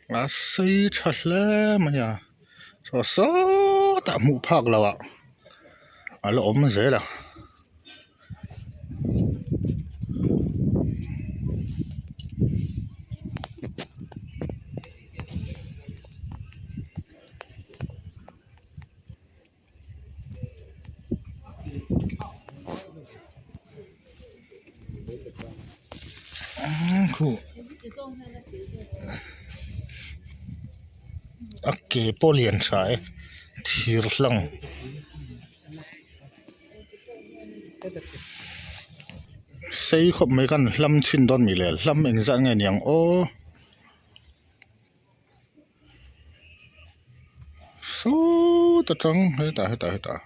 A sei tha hle mai a saw sawtah hmuh phak loh ah a la awm zel a. A ke pawh lian tha e thir hlang sei khawp mai khan hlam chhin dawn mi le hlam engzat nge niang aw. Sawta tang hetah hetah hetah.